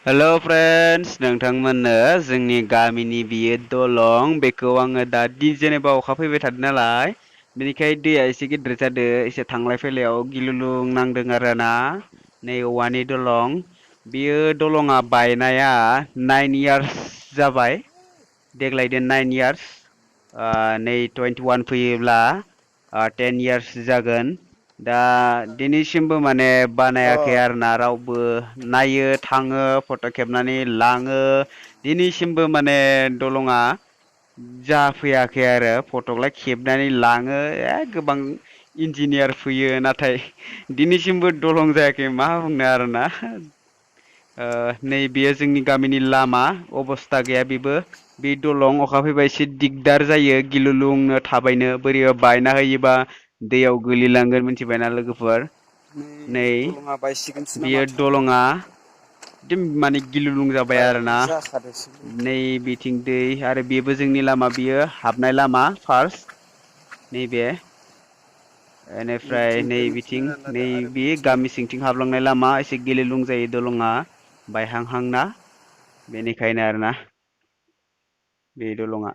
हेल' friends, नोंथांमोननो जोंनि गामिनि बियो दलं बेखौ आङो दा जेनेबा अखा फैबाय थादों नालाय बेनिखाय दैया एसे गिदिर जादों, एसे थांलाय फैलायाव गिलुलुं नांदों आरोना। नै औवानि दलं बियो दलङा बायनाया 9 इयार्स जाबाय। देग्लायदो 9 इयार्स, नै 21 फैयोब्ला 10 इयार्स जागोन। दा दिनैसिमबो माने बानायाखै अ आरोना, रावबो नायो थाङो फट' खेबनानै लाङो। दिनैसिमबो माने दलङा जाफैयाखै आरो फट'खौलाय खेबनानै लाङो गोबां इन्जिनियार फैयो, नाथाय दिनैसिमबो दलं जायाखै मा बुंनो आरोना। नैबेयो जोंनि गामिनि लामा अबस्था गैया बेबो। बे दलं अखा फैबा एसे दिगदार जायो गिलुलुंनो थाबायनो, बोरैबा बायना होयोबा दैयाव गोलैलांगोन मिथिबायना लोगोफोर। नै दलङा बायसिगोनसो ना बियो माथो दलङा माने गिलुलुं जाबाय आरोना। जाखादोसो नै बिथिं दै आरो बेबो जोंनि लामा, बियो हाबनाय लामा फार्स्ट नैबे। बेनिफ्राय नै बिथिंनिफ्राय बिथिं मिथिना लादो नै आरो बे बिथिं गामि सिंथिं हाबलांनाय लामा, एसे गिलुलुं जायो दलङा बायहांहांना, बेनिखायनो आरोना बे दलङा।